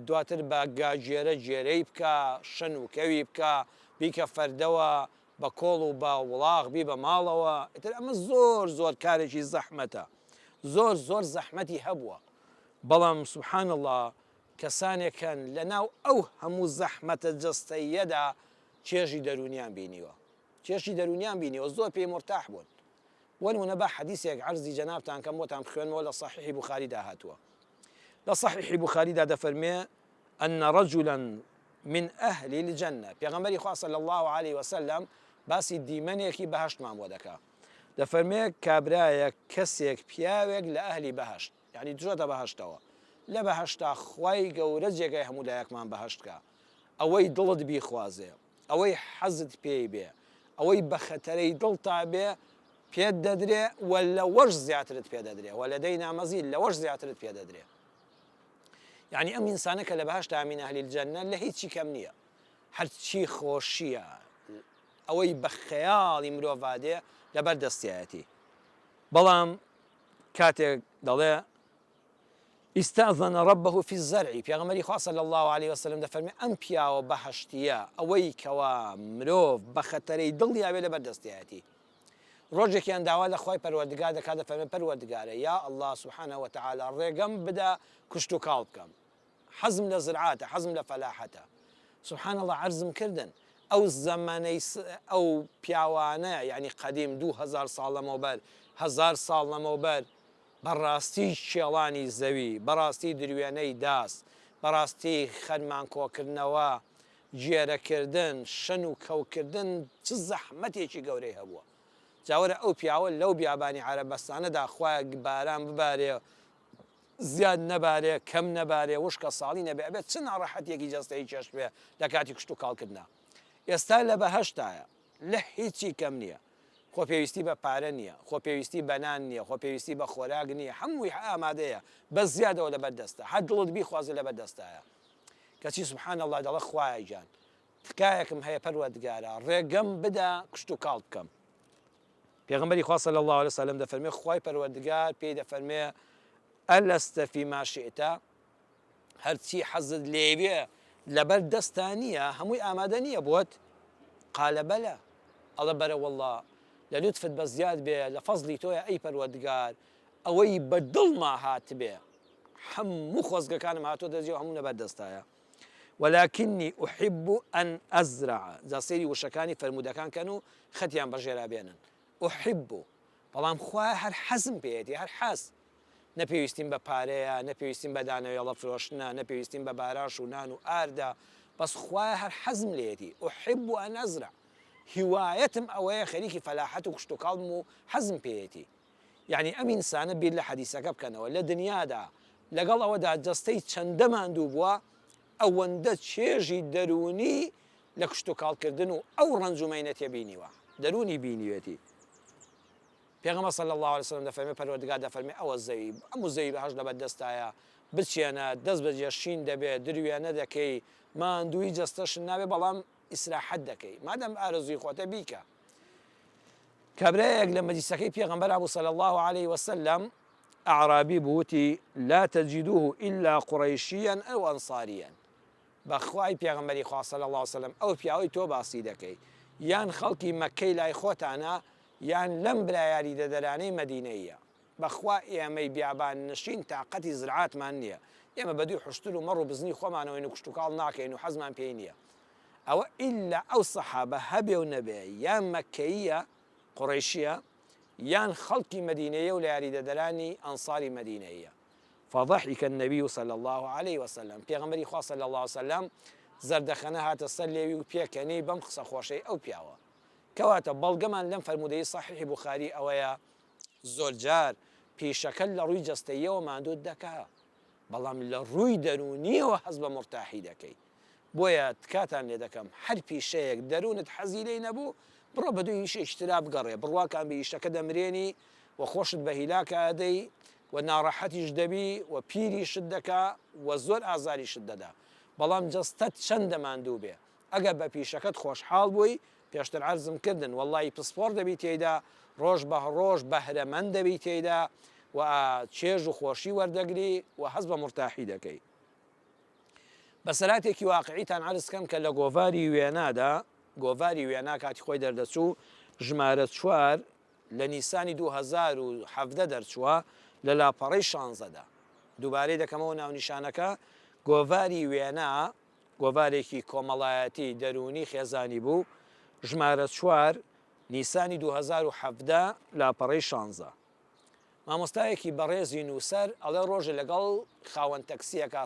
دواتر بە گاگێرە گێرەی بکە، شەن و کەوی بکە، بیکە فەردەوە، بە کۆڵ و بە وڵاخ بیبە ماڵەوە، ئیتر ئەمە زۆر زۆر کارێکی زەحمەتە، زۆر زۆر زەحمەتی هەبووە، بەڵام سبحان اللە کەسانێک هەن لەناو ئەو هەموو زەحمەتە جەستەییەدا چێژی دەروونیان بینیوە، چێژی دەروونیان بینیوە، زۆر پێی مورتاح بوون. بۆ نموونە با حەدیسێک عەرزی جەنابتان کەم بۆتان بخوێنمەوە لە صحیحی بوخاریدا هاتووە. لە صحیحی بوخاریدا دەفەرموێ، ان رجلا من اهل الجنە، پێغەمبەری خوا صلی اللە علیە وسلم باسی دیمەنێکی بەهەشتمان بۆ دەکا، دەفەرموێ کابرایەک، کەسێک، پیاوێک لە ئەهلی بەهەشت، یانی چۆتە بەهەشتەوە، لە بەهەشتا خوای گەورە جێگای هەموو لایەکمان بەهەشت کا، ئەوەی دڵت بیخوازێ، ئەوەی حەزت پێی بێ، ئەوەی بە خەتەرەی دڵتا بێ پێت دەدرێ و لەوەش زیاترت پێ دەدرێ، ولدینا مزید، لەوەش زیاترت پێ دەدرێ. یعنی ئەم ئینسانە کە لە بەهەشتا من اهل الجنە لە هیچی کەم نییە هەرچی خۆشییە ئەوەی بە خەیاڵی مرۆڤا دێ لەبەر دەستیایەتی بەڵام کاتێک دەڵێ استاذن ربه فی الزرع پێغەمبەری خوا صلی اللە علیە وسلم دەفەرمێ ئەم پیاوە بەهەشتیە ئەوەی کەوا مرۆڤ بە خەتەرەی دڵیا بێ لەبەر دەستیایەتی ڕۆژێکیان داوا لە خوای پەروەردگار دەکات دەفەرمێ پەروەردگارە یا اللە سبحانە وتعالی ڕێگەم بدە کشت و کاڵ بکەم حەزم لە زرعاتە حەزم لە فەلاحەتە سبحان اللە عەرزم کردن ئەو زەمەنەی ئەو پیاوانە یعنی قەدیم 2000 ساڵ لەمەوبەر هەزار ساڵ لەمەوبەر بەڕاستی کێڵانی زەوی، بەڕاستی دروێنەی داس، بەڕاستی خەرمان کۆکردنەوە، گێرەکردن، شەن و کەوکردن چ زەحمەتێکی گەورەی هەبووە. جا وەرە ئەو پیاوە لەو بیابانی عەرەبەستانەدا خوایە باران ببارێ زیاد نەبارێ کەم نەبارێ وشکە ساڵی نەبێ ئەبێ چ ناڕەحەتیەکی جەستەیی چێشتبێ لە کاتی کشتوکاڵکردنا. ئێستا لە بەهەشتایە لە هیچی کەم نییە. خۆ پێویستی بە پارە نییە، خۆ پێویستی بە نان نییە، خۆ پێویستی بە خۆراک نییە، هەمووی ئامادەیە، بە زیادەوە لەبەر دەستە، هەر دڵت بیخوازێ لەبەر دەستایە. کەچی سبحان اللە دەڵێ خوایە گیان تکایەکم هەیە پەروەردگارا ڕێگەم بدە کشتوکاڵ بکەم. پێغەمبەری خوا صلی اللە علیه وسلم دەفەرمێ خوای پەروەردگار پێی دەفەرمێ ئەلست فیما شئت هەرچی حەزت لێیبێ لەبەر دەستا نییە، هەمووی ئامادە نییە بۆت؟ قال بلى، ئەڵێ بەرە وەڵڵا، لە لوتفت بە زیاد بێ، لە فەزڵی تۆیە ئەی پەروەردگار، ئەوەی بە دڵما هاتبێ، هەموو خۆزگەکانم هاتۆتە جێ و هەموو لەبەر دەستایە. ولکنی احب ان ازرع، جا سەیری وشەکانی فەرموودەکان کەن و خەتیان بە ژێرا بێنن، احب، بەڵام خوایە هەر حەزم پێیەتی، هەر حەز. نە پێویستیم بە پارەیە، نە پێویستیم بە دانەوێڵە فرۆشتنە، نە پێویستیم بە باراش و نان و ئاردە، بەس خوایە هەر حەزم لێیەتی، احب ان ازرع، هیوایەتم ئەوەیە خەریکی فەلاحەت و کشتوکاڵ بم و حەزم پێیەتی. یەعنی ئەم ئینسانە بیر لە حەدیسەکە بکەنەوە، لە دنیادا لەگەڵ ئەوەدا جەستەی چەندە ماندوو بووە، ئەوەندە چێژی دەروونی لە کشتوکاڵکردن و ئەو ڕەنج و مەینەتیە بینیوە، دەروونی بینیوێتی. پێغەمبەر صلی اللە علیە وسلم دەفەرمێ پەروەردگار دەفەرمێ ئەوە زەوی هەموو زەوی بەهەشت لەبەر دەستایە بچێنە دەست بەجێ شین دەبێ دروێنە دەکەی ماندووی جەستەشت نابێ بەڵام ئیسراحەت دەکەی مادەم ئارەزووی خۆتە بیکە کابرایەک لە مەجلیسەکەی پێغەمبەر بوو صلی اللە علیه وسلم ئەعرابی بوو وتی لا تجدوه إلا قريشيا أو أنصاريا بەخوای پێغەمبەری خوا صلی اللە علیه وسلم ئەو پیاوەی تۆ باسی دەکەی یان خەڵکی مەککەی لای خۆتانە یان لەم برا یاریدەدەرانەی مەدینەییە. بەخوا ئێمەی بیابان نشین تاقەتی زرعاتمان نییە. ئێمە بەدووی حوشتر و مەڕ و بزنی خۆمانەوەین و کشتوکاڵ ناکەین و حەزمان پێی نییە. ئەوە ئیللا ئەو سەحابە هەبێ و نەبێ یان مەککەییە، قوڕەیشییە، یان خەڵکی مەدینەیە و لە یاریدەدەرانی ئەنساری مەدینەییە. فضحک النبی صلی اللە علیە وسلم، پێغەمبەری خوا صلی اللە علیە وسلم زەردەخەنە هاتە سەر لێوی و پێکەنی بەم قسە خۆشەی ئەو پیاوە. کەواتە بەڵگەمان لەم فەرموودەی سەحیحی بوخاری ئەوەیە زۆرجار پیشەکەت لە ڕووی جەستەییەوە ماندووت دەکا بەڵام لە ڕووی دەروونییەوە هەست بە مورتاحی دەکەی بۆیە تکاتان لێ دەکەم هەر پیشەیەک دەروونت حەزی لێی نەبوو بڕۆ بەدووی ئیشێکی ترا بگەڕێ بڕواکان بە ئیشەکە دەمرێنی و خۆشت بە هیلاکا ئەدەی و ناڕەحەتیش دەبی و پیریشت دەکا و زۆر ئازاریشت دەدا بەڵام جەستەت چەندە ماندوو بێ ئەگەر بە پیشەکەت خۆشحاڵ بووی، پێشتر عەرزم کردن، وەڵڵاهی پسپۆڕ دەبی تێیدا، ڕۆژ بە ڕۆژ بەهرەمەند دەبی تێیدا و چێژ و خۆشی وەردەگری و هەست بە مورتاحی دەکەی. بەسەرهاتێکی واقعیتان عەرز کەم کە لە گۆڤاری وێنادا، گۆڤاری وێنا کاتی خۆی دەردەچوو، ژمارە چوار لە نیسانی 2017 دەرچووە، لە لاپەڕەی شانزەدا. دووبارەی دەکەمەوە ناونیشانەکە، گۆڤاری وێنا، گۆڤارێکی کۆمەڵایەتی، دەروونی، خێزانی بوو، ژمارە چوار، نیسانی 2017، لاپەڕەی شانزە. مامۆستایەکی بەڕێزی نووسەر ئەڵێ ڕۆژێ لەگەڵ خاوەن تەکسییەکا،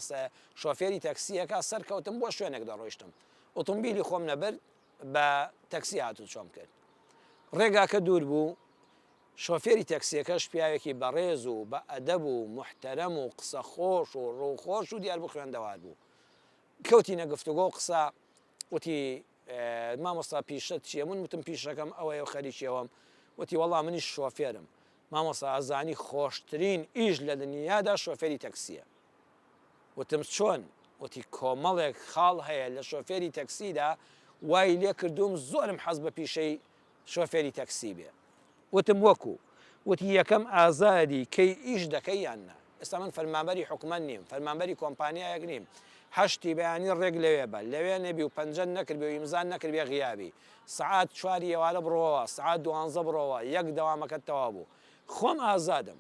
شۆفێری تەکسییەکا سەرکەوتم بۆ شوێنێک دەڕۆیشتم. ئۆتۆمبیلی خۆم نەبرد، بە تەکسی هاتوچۆم کرد. ڕێگاکە دوور بوو، شۆفێری تەکسییەکەش پیاوێکی بەڕێز و بە ئەدەب و موحتەرەم و قسەخۆش و ڕووخۆش و دیاربوو خوێندەوار بوو. کەوتینە گفتوگۆ و قسە، وتی، مامۆستا پیشەت چییە؟ من وتم پیشەکەم ئەوەیە و خەریکی ئەوەم. وتی، وەڵا منیش شۆفێرم. مامۆستا ئەزانی خۆشترین ئیش لە دنیادا شۆفێری تەکسییە. وتم چۆن؟ وتی کۆمەڵێک خاڵ هەیە لە شۆفێری تەکسیدا وای لێکردووم زۆرم حەز بە پیشەی شۆفێری تەکسی بێ. وتم وەکو؟ وتی یەکەم ئازادی کەی ئیش دەکەی یان نا؟ ئێستا من فەرمانبەری حکومەت نیم، فەرمانبەری کۆمپانیایەک نیم، هەشتی بەیانی ڕێک لەوێ بە، لەوێ نەبی و پەنجەت نەکردبێ و ئیمزات نەکردبێ غیابی، سەعات چواری ئێوارە بڕۆوە، سەعات دوانزە بڕۆوە، یەک دەوامەکەت تەواو بوو. خۆم ئازادم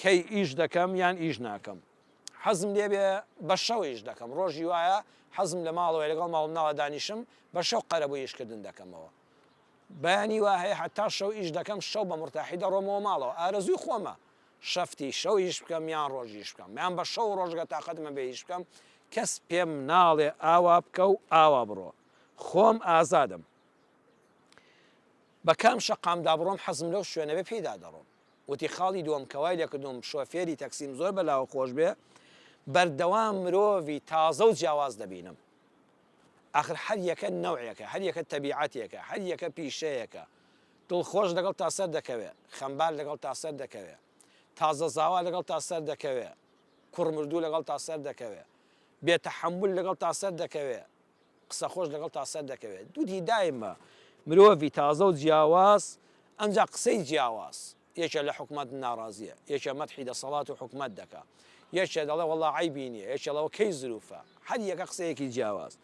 کەی ئیش دەکەم یان ئیش ناکەم. حەزم لێ بێ بە شەو ئیش دەکەم، ڕۆژی وایە حەزم لە ماڵەوەیە لەگەڵ ماڵ و مناڵا دانیشم، بە شەو قەرەبووی ئیشکردن دەکەمەوە. بەیانی وا هەیە هەتا شەو ئیش دەکەم، شەو بە مورتاحی دەڕۆمەوە ماڵەوە. ئارەزووی خۆمە شەفتی شەو ئیش بکەم یان ڕۆژ ئیش بکەم، یان بە شەو و ڕۆژ گەر تاقەتم هەبێ ئیش بکەم، کەس پێم ناڵێ ئاوا بکە و ئاوا بڕۆ. خۆم ئازادم. بە کام شەقامدا بڕۆم حەزم لەو شوێنە بێ پێیدا دەڕۆم. وتی خاڵی دووەم کە وای لێکردووم شۆفێری تەکسیم زۆر بەلاوە خۆش بێ، بەردەوام مرۆڤی تازە و جیاواز دەبینم. ئاخر هەر یەکە نەوعێکە، هەر یەکە تەبیعەتێکە، هەر یەکە پیشەیەکە. دڵخۆش لەگەڵتا سەر دەکەوێ، خەمبار لەگەڵتا سەر دەکەوێ، تازە زاوا لەگەڵتا سەر دەکەوێ، کوڕ مردوو لەگەڵتا سەر دەکەوێ، بێ تەحەمول لەگەڵتا سەر دەکەوێ، قسە خۆش لەگەڵتا سەر دەکەوێت. وتی دایمە مرۆڤی تازە و جیاواز ئەمجا قسەی جیاواز. یەکێ لە حکومەت ناڕازیە، یەکێ مەدحی دەسەڵات و حکومەت دەکا، یەکێ دەڵێ وەڵا عەیبی نیە، یەکێ ڵەوە کەی زروفە، هەر یەکە قسەیەکی جیاواز.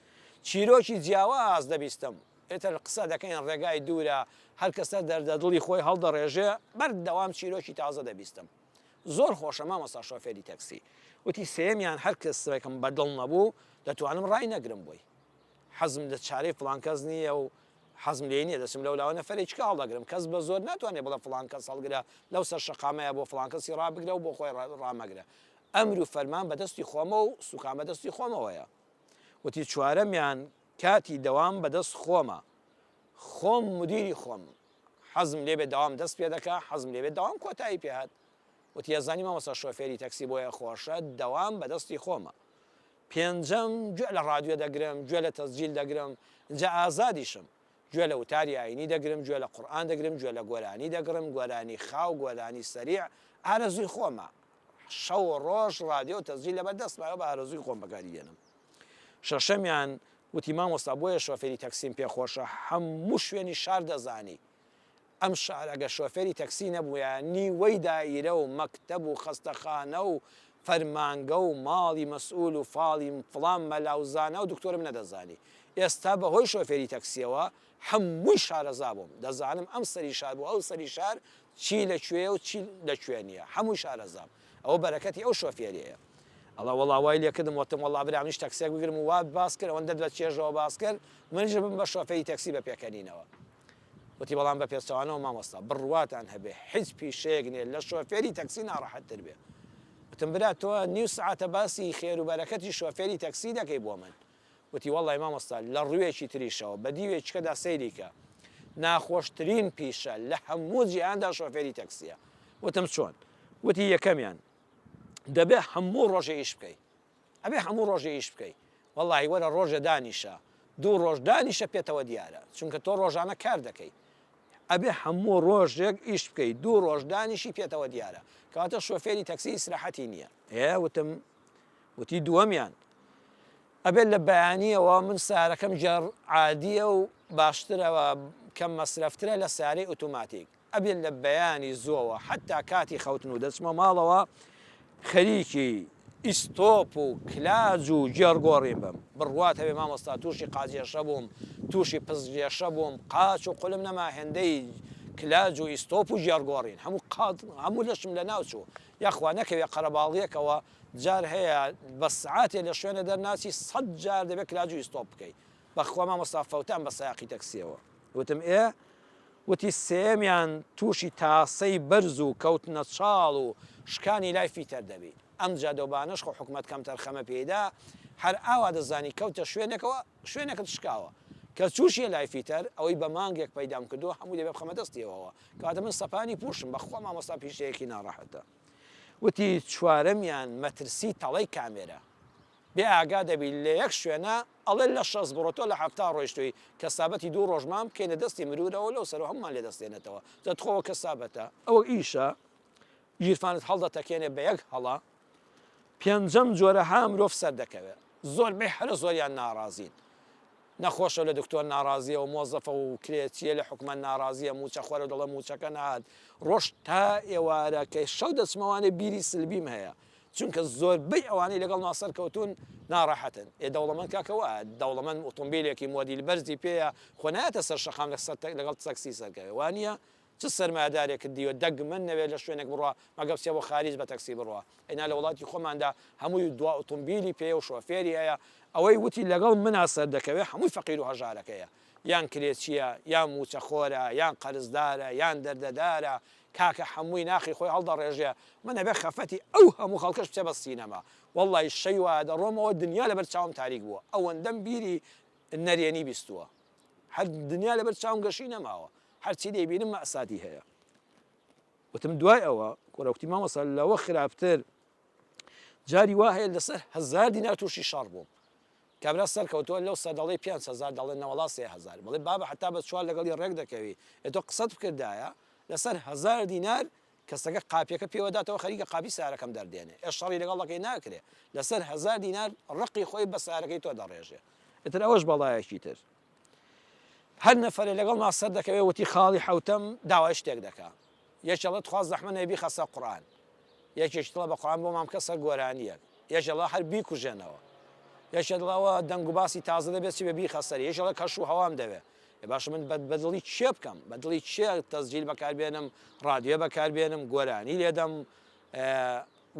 چیرۆکی جیاواز دەبیستم. ئیتر قسە دەکەین ڕێگای دوورە، هەر کەسە دەردە دڵی خۆی هەڵدەڕێژێ، بەردەوام چیرۆکی تازە دەبیستم. زۆر خۆشە مامۆستا شۆفێری تەکسی. وتی سێیەمیان هەر کەسێکم بە دڵ نەبوو دەتوانم ڕای نەگرم بۆی. حەزم لە چارەی فڵان کەس نییە و حەزم لێی نییە دەچم لەو لاوە نەفەرێکی کە هەڵدەگرم. کەس بە زۆر ناتوانێ بڵێ فڵان کەس هەڵگرە لەو سەر شەقامەیە بۆ فڵان کەسی ڕابگرە و بۆ خۆی ڕامەگرە. ئەمر و فەرمان بە دەستی خۆمە و سوکان بە دەستی خۆمەوەیە. وتی چوارەمیان کاتی دەوام بە دەست خۆمە. خۆم مودیری خۆمم. حەزم لێ بێ دەوام دەست پێ دەکا، حەزم لێ بێ دەوام کۆتایی پێ هات. وتی ئەزانی مامۆستا شۆفێری تەکسی بۆیە خۆشە، دەوام بە دەستی خۆمە. پێنجەم، گوێ لە ڕادیۆ دەگرم، گوێ لە تەسجیل دەگرم، ئینجا ئازادیشم. گوێ لە وتاری ئایینی دەگرم، گوێ لە قورئان دەگرم، گوێ لە گۆرانی دەگڕم، گۆرانی خاو، گۆرانی سەریع، ئارەزووی خۆمە. شەو و ڕۆژ ڕادیۆ و تەسجیل لەبەر دەستمایە و بە ئارەزووی خۆم بەکاری دێنم. شەشەمیان، وتی مامۆستا بۆیە شۆفێری تەکسیم پێ خۆشە هەموو شوێنی شار دەزانی ئەم شارە گەر شۆفێری تەکسی نەبوویایە نیوەی دائیرە و مەکتەب و خەستەخانە و فەرمانگە و ماڵی مەسئول و فاڵی فڵان مەلا و زانا و دکتۆرم نەدەزانی ئێستا بەهۆی شۆفێری تەکسیەوە هەمووی شارەزا بووم دەزانم ئەم سەری شار بۆ ئەو سەری شار چی لە کوێیە و چی لە کوێ نییە هەمووی شارەزام ئەوە بەرەکەتی ئەو شۆفێریەیە ئەڵێ وەڵا وای لێ کردم وتم وەڵا برا منیش تەکسێک بگرم و وات باس کرد ئەوەندەت بە چێژەوە باس کرد منیش ببم بە شۆفێری تەکسی بە پێکەنینەوە وتی بەڵام بە پێچەوانەوە مامۆستا بڕواتان هەبێ هیچ پیشەیەک نییە لە شۆفێری تەکسی ناڕەحەتتر بێ وتم برا تۆ نیو سەعاتە باسی خێر و بەرەکەتی شۆفێری تەکسی دەکەی بۆ من وتی وەڵای مامۆستا لە ڕووێکی تریشەوە بە دیوێکیکەدا سەیری کە ناخۆشترین پیشە لە هەموو جیهاندا شۆفێری تەکسیە وتم چۆن وتی یەکەمیان دەبێ هەموو ڕۆژێ ئیش بکەی ئەبێ هەموو ڕۆژێ ئیش بکەی وەڵی وەرە ڕۆژێ دانیشە دوو ڕۆژ دانیشە پێتەوە دیارە چونکە تۆ ڕۆژانە کار دەکەی ئەبێ هەموو ڕۆژێک ئیش بکەی دوو ڕۆژ دانیشی پێتەوە دیارە کەواتە شۆفێری تەکسی ئیسراحەتی نییە ئێ وتم وتی دووەمیان ئەبێت لە بەیانیەوە من سارەکەم گێڕ عادیە و باشترەوە کەم مەسرەفترە لە سارەی ئۆتۆماتیک ئەبێت لە بەیانی زۆوە حتا کاتی خەوتن و دەچمە ماڵەوە خەریکی ئیستۆپ و کلاج و گێڕ گۆڕین بم بڕوات هەبێ مامۆستا تووشی قاجێشە بووم تووشی پزگێشە بووم قاچ و قولم نەما هێندەی کلاج و ئیستۆپ و گێڕ گۆڕین هەموو قات هەموو لەشم لە ناو چوو یاخوا نەکەوێ قەرەباڵغیەکەوە جار هەیە بە سعاتێ لە شوێنە دەرناچی سەت جار دەبێ کلاج و ئیستۆپ بکەی بەخوا مامۆستا فەوتام بە سایەقی تەکسیەوە وتم ئێ وتی سێیەمیان تووشی تاسەی بەرز و کەوتنە چاڵ و شکانی لای فیتەر دەبی ئەم جادەوبانەش خۆ حکومەت کەمتەرخەمە پێیدا هەر ئاوا دەزانی کەوتە شوێنێکەوە شوێنێکت شکاوە کە چووشیە لای فیتەر ئەوەی بە مانگێک پەیدام کردووە هەمووی دەبێ بخەمە دەستیەوەوە کەواتە من سەپانی پووشم بەخوا مامۆستا پیشەیەکی ناڕەحەتە وتی چوارەمیان مەترسی تەڵەی کامێرا بێ ئاگا دەبی لە یەک شوێنا ئەڵێ لە شەست بڕۆ تۆ لە 70 ڕۆیشتووی کەسابەتی دوو ڕۆژمان بکەینە دەستی مرورەوە لەو سەرەوە هەموومان لێ دەستێنێتەوە جا تخۆ کەسابەتە ئەوە ئیشە گیرفانت هەڵدەتەکێنێ بە یەک هەڵە. پێنجەم جۆرەها مرۆڤ سەردەکەوێ زۆربەی هەرە زۆریان ناڕازین نەخۆشە لە دکتۆر ناڕازیە و مۆزەفە و کرێچیە لە حکومەت ناڕازیە موچەخۆرە دەڵێ موچەکە نەهات ڕۆژ تا ئێوارە کە شەو دەچمەوانێ بیری سلبیم هەیە چونکە زۆربەی ئەوانەی لەگەڵما سەرکەوتون ناڕەحەتن ئێ دەوڵەمەند کاکە وایە دەوڵەمەند ئۆتۆمبیلێکی مۆدیل بەرزی پێیە خۆ نایەتە سەر شەقام لەگەڵ تەکسی سەرکەوێ وانیە چ سەرمایەدارێکت دیوە دەگمەن نەوێت لە شوێنێک بڕوا مەگە بچێ بۆ خاریج بە تەکسی بڕوا ئەینا لە وڵاتی خۆماندا هەمووی دوا ئۆتۆمبیلی پێیە و شۆفێری هەیە ئەوەی وتی لەگەڵ منا سەردەکەوێ هەمووی فەقیر و هەژارەکەیە یان کرێچیە یان موچەخۆرە یان قەرزدارە یان دەردەدارە کاکە هەمووی ناخی خۆی هەڵدەڕێژێ من ئەبێ خەفەتی ئەو هەموو خەڵکەش بچێ بە سینەما وەڵڵاهی شەوی وایە دەڕۆمەوە دنیا لەبەر چاوم تاریک بووە ئەوەندەم بیری نەرێنی بیستووە هەر دنیا لەبەر چاوم گەشی نەماوە هەرچی دەیبینم مەئساتی هەیە وتم دوای ئەوە کوڕە وتی مامۆستا لەوە خراپتر جاری وا هەیە لەسەر هەزار دینار تووشی شەڕ بووم کابرا سەرکەوتووە لەو سەر دەڵێ 5هزار دەڵێ نەوەڵا سێهزار بڵێ بابە حتا بە چوار لەگەڵی ڕێک دەکەوی ئێ تۆ قسەت بکردایە لەسەر هەزار دینار کەسەکە قاپیەکە پێوە داتەوە خەریکە قاپی سارەکەم دەردێنێ ئێ شەڕی لەگەڵ دەکەی ناکرێ لەسەر هەزار دینار ڕقی خۆی بە سارەکەی تۆ دەڕێژێ ئیتر ئەوەش بەڵایەکی تر هەر نەفەرێ لەگەڵما سەر دەکەوێ وتی خاڵی حەوتەم داوای شتێک دەکا یەکێ ئەڵێ تخوا زەحمە نەبێ بیخە سەر قورئان یەکێکی تڵە بە قورئان بۆمان بکە سەر گۆرانیەک یەکێ ئەڵێ هەر بیکوژێنەوە یەکێ دڵێ ئەوە دەنگ و باسی تازە دەبێت چی بێ بیخە سەری یەکێ ئەڵێ کەش و هەوام دەوێ ئێ باشە من بە دڵی کێ بکەم بە دڵی کێ تەسجیل بەکاربێنم ڕادیۆ بەکاربێنم گۆرانی لێدەم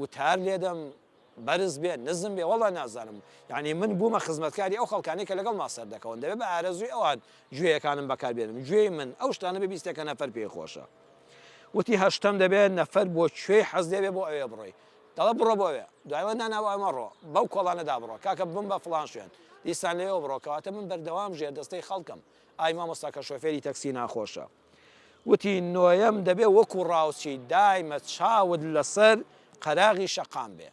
وتار لێدەم بەرز بێ نزم بێ وەڵا نازانم یانی من بوومە خزمەتکاری ئەو خەڵکانەی کە لەگەڵما سەردەکەون دەبێ بە ئارەزووی ئەوان گوێیەکانم بەکار بێنم گوێی من ئەو شتانە بێ بیستێ کە نەفەر پێی خۆشە وتی هەشتەم دەبێ نەفەر بۆ کوێی حەز لێ بێ بۆ ئەوێ بڕۆی دەڵێ بڕۆ بۆ ئەوێ دوای نا نا مەڕۆ بەو کۆڵانەدا بڕۆ کاکە بم بە فڵان شوێن دیسان لەوێ بڕۆ کەواتە من بەردەوام ژێر دەستەی خەڵکم ئای مامۆستا کە شۆفێری تەکسی ناخۆشە وتی، نۆیەم، دەبێ وەکوو ڕاوچی دایمە چاوت لەسەر قەراغی شەقام بێ.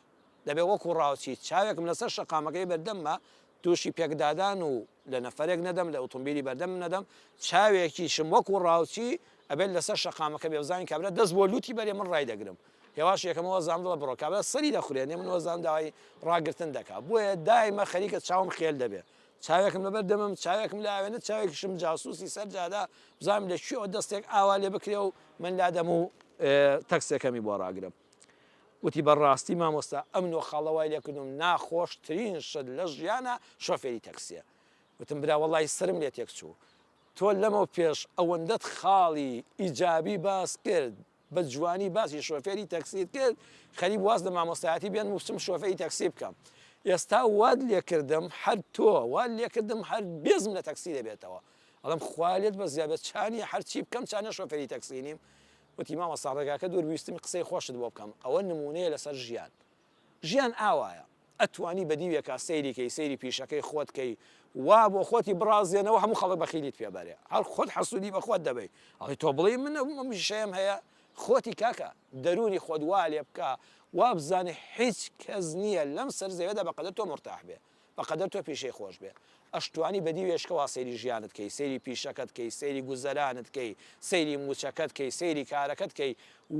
دەبێ وەکوو ڕاوچی چاوێکم لەسەر شەقامەکەی بەردەممە، تووشی پێکدادان و لە نەفەرێک نەدەم، لە ئوتومبیلی بەردەمم نەدەم، چاوێکیشم وەکوو ڕاوچی ئەبێت لەسەر شەقامەکە بێ، بزانین کابرا دەست بۆ لووتی بەرێ من ڕایدەگرم. هێواش یەکەم وەزانم دڵە بڕۆ، کابرا سەری دەخورێنێ من وەزانم داوای ڕاگرتن دەکا. بۆیە دایمە خەریکە چاوم خێل دەبێ. چاوێکم لەبەر دەمم، چاوێکم لە ئاوێنە، چاوێکیشم جاسووسی سەر جادە، بزانم لە کوێوە دەستێک ئاوا لێ بکرێ و من لادەم و تەکسێکەمی بۆ ڕاگرم. وتی بە ڕاستی مامۆستا ئەم نۆ خاڵە وای لێ کردووم ناخۆشترین شت لە ژیانا شۆفێری تەکسیە. وتم برا وەڵاهی سەرم لێ تێک چوو. تۆ لەمەو پێش ئەوەندەت خاڵی ئیجابی باس کرد، بە جوانی باسی شۆفێری تەکسیت کرد خەریک واز لە مامۆستایەتی بێنم و بچم شۆفێری تەکسی بکەم ئێستا وات لێکردم هەر تۆ وات لێکردم هەر بێزم لە تەکسی دەبێتەوە ئەڵێم خوا لێت بەزیا بێت چانی هەرچی بکەم چانە شۆفێری تەکسی نیم وتی مامۆستا ڕێگاکە دوور ویستم قسەی خۆشت بۆ بکەم ئەوە نمونەیە لەسەر ژیان ژیان ئاوایە ئەتوانی بە دیوێکا سەیری کەی سەیری پیشەکەی خۆت کەی وا بۆ خۆتی بڕازێنەوە هەموو خەڵک بەخیلیت پێ بەرێ هەر خۆت حەسوودی بە خۆت دەبەی ئەڵێ تۆ بڵێی من ئەم پیشەیەم هەیە خۆتی کاکە دەروونی خۆت وا لێ بکە وابزانێ هیچ کەس نییە لەم سەر زەوێدا بەقەدەر تۆ مورتاح بێ بەقەدەر تۆ پیشەی خۆش بێ ئەشتوانی بە دیوێشکەوە سەیری ژیانت کەی سەیری پیشەکەت کەی سەیری گوزەرانت کەی سەیری موچەکەت کەی سەیری کارەکەت کەی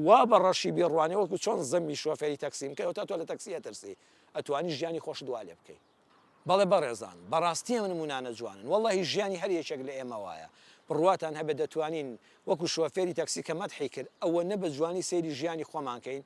وا بە ڕەشی بیڕوانێ وەکو چۆن زەمی شۆفێری تەکسیم کەی ئەوتا تۆ لە تەکسی ئەترسی ئەتوانی ژیانی خۆشت وا لێ بکەی. بەڵێ بەڕێزان بەڕاستی ئەم نمونانە جوانن وەڵاهی ژیانی هەر یەکێک لە ئێمە وایە بڕواتان هەبێت دەتوانین وەکو شۆفێری تەکسی کە مەدحی کرد ئەوەنە بە جوانی سەیری ژیانی خۆمان کەین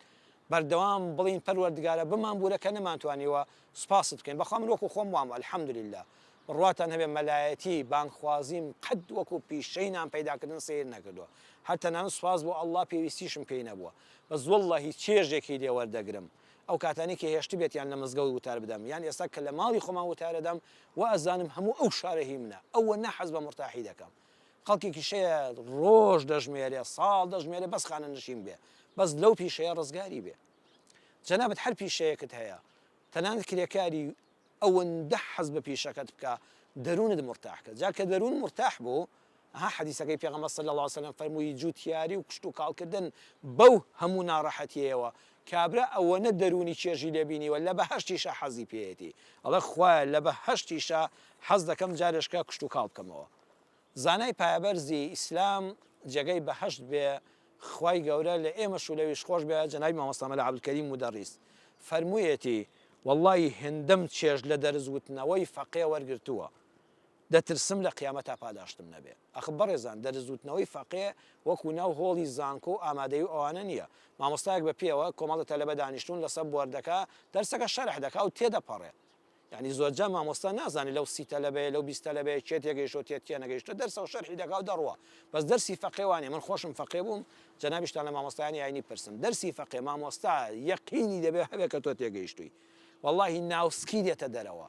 بەردەوام بڵێین پەروەردگارە بمانبورە کە نەمانتوانیوە سوپاست بکەین بەخوا من وەکو خۆم وام الحمدللە بڕواتان هەبێ مەلایەتی بانگخوازیم قەت وەکو پیشەی نان پەیداکردن سەیر نەکردوە هەر تەنانەت سوپاس بۆ اللە پێویستیشم پێی نەبووە بەس واللەهی چێژێکی لێ وەردەگرم ئەو کاتانەی کە هێشتبێتیان لە مزگەوت وتار بدەم یان ئێستا کە لە ماڵی خۆمان وتارەدەم وائەزانم هەموو ئەو شارە هی منە ئەوەنە حەز بە مورتاحی دەکەم خەڵکێکیش هەیە ڕۆژ دەژمێرێ ساڵ دەژمێرێ بەس خانەنشین بێ بەس لەو پیشەیە ڕزگاری بێ جەنابت هەر پیشەیەکت هەیە تەنانەت کرێکاری ئەوەندە حەز بە پیشەکەت بکە دەروونت مورتاح کە جا کە دەروون مورتاح بوو ها حەدیسەکەی پێغەمبەر صلی اللە علیه وسلم فەرمووی جوتیاری و کشتوکاڵ کردن بەو هەموو ناڕەحەتیەوە کابرا ئەوەنە دەروونی چێژی لێ بینیوە لە بەهەشتیشا حەزی پێیەتی ئەڵێ خوایە لە بەهەشتیشا حەز دەکەم جارێشکە کشتوکاڵ بکەمەوە زانای پایەبەرزی ئیسلام جێگەی بەهەشت بێ خوای گەورە لە ئێمەش و لەویش خۆش بێ جەنابی مامۆستا مەلا عەبدولکەریم مودەڕیس. فەرموویەتی، وەڵڵاهی هێندەم چێژ لە دەرس وتنەوەی فەقێ وەرگرتووە، دەترسم لە قیامەتا پاداشتم نەبێ. ئەخ بەڕێزان دەرس وتنەوەی فەقێ وەکو ناو هۆڵی زانکۆ و ئامادەیی و ئەوانە نییە. مامۆستایەک بە پێوە، کۆمەڵە تەلەبە دانیشتوون لەسەر بۆردەکە، دەرسەکە شەرح دەکا و تێدەپەڕێ. یانی زۆرجار مامۆستا نازانێ لەو سی تەلەبەیە لەو 20 تەلەبەیە کێ تێگەیشتووە تێ تێنەگەیشتووە دەرسە و شەرحی دەکا و دەڕوا بەس دەرسی فەقێ وانیە من خۆشم فەقێ بووم جەنابیشتان لە مامۆستایانی ئاینی پرسم دەرسی فەقێ مامۆستا یەقینی دەبێ هەبێ کە تۆ تێگەیشتووی وەڵاهی ناوسکی دێتە دەرەوە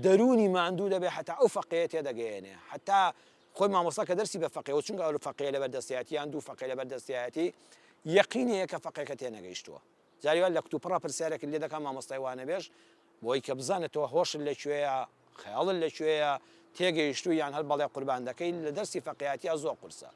دەروونی ماندوو دەبێ هەتا ئەو فەقێیە تێدەگەیەنێ هەتا خۆی مامۆستا کە دەرسی بە فەقێ و چونکە ئەو فەقێ لەبەر دەستیایەتی یان دوو فەقێ لەبەر دەستیایەتی یەقینی هەیە کە فەقێکە تێنەگەیشتووە جاری وا لە کتوپڕا پرسیارێکت لێ دەکا مامۆستای وانەبێژ بۆی کە بزانێت تۆ هۆشت لە کوێیە خەیاڵت لە کوێیە تێگەیشتووی یان هەر بەڵێ قوربان دەکەی لە دەرسی فەقیاتیا زۆر قورسە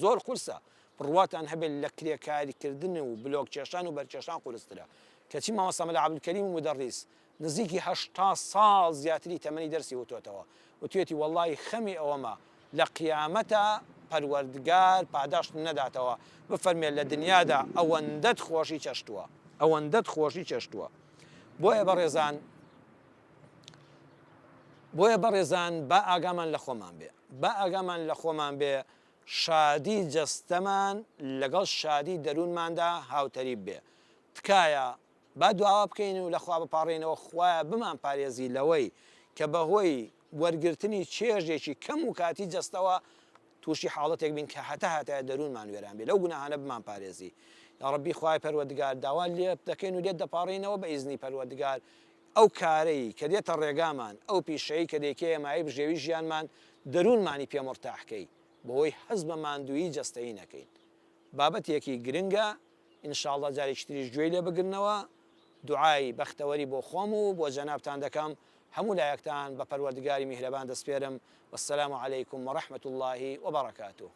زۆر قورسە بڕواتان هەبێت لە کرێکاریکردن و بلۆک کێشان و بەرکێشان قورسترە کەچی مامۆستا مەلا عەبدولکەریم مودەڕیس نزیکی 80 ساڵ زیاتری تەمەنی دەرسی وتۆتەوە وتوێتی وەڵڵاهی خەمی ئەوەمە لە قیامەتا پەروەردگار پاداشتم نەداتەوە بفەرمێ لە دنیادا ئەوەندەت خۆشی چەشتووە ئەوەندەت خۆشی چەشتووە بۆیە بەڕێزان بۆیە بەڕێزان با ئاگامان لە خۆمان بێ با ئاگامان لە خۆمان بێ شادی جەستەمان لەگەڵ شادی دەروونماندا هاوتەریب بێ تکایە با دواوا بکەین و لە خوا بپاڕێینەوە خوایە بمان پارێزی لەوەی کە بەهۆی وەرگرتنی چێژێکی کەم و کاتی جەستەوە توشی حاڵەتێک بین کە هەتا هەتایە دەروونمان وێران بێ لەو گوناهانە بمان پارێزی یاڕەبی خوای پەروەردگار داوا لێت دەکەین و لێت دەپاڕێینەوە بە ئیزنی پەروەردگار ئەو کارەی کە دێتە ڕێگامان ئەو پیشەی کە دەیکەیە مایەی بژێوی ژیانمان دەروونمانی پێ مورتاح کەی بەوەی هەست بە ماندوویی جەستەیی نەکەین بابەتێکی گرنگە ان شاء اللە جارێکی تریش گوێی لێ بگرنەوە دوعای بەختەوەری بۆ خۆم و بۆ جەنابتان دەکەم هەموو لایەکتان بە پەروەردگاری میهرەبان دەسپێرم والسلام علیکم ورحمة اللە وبرکاته.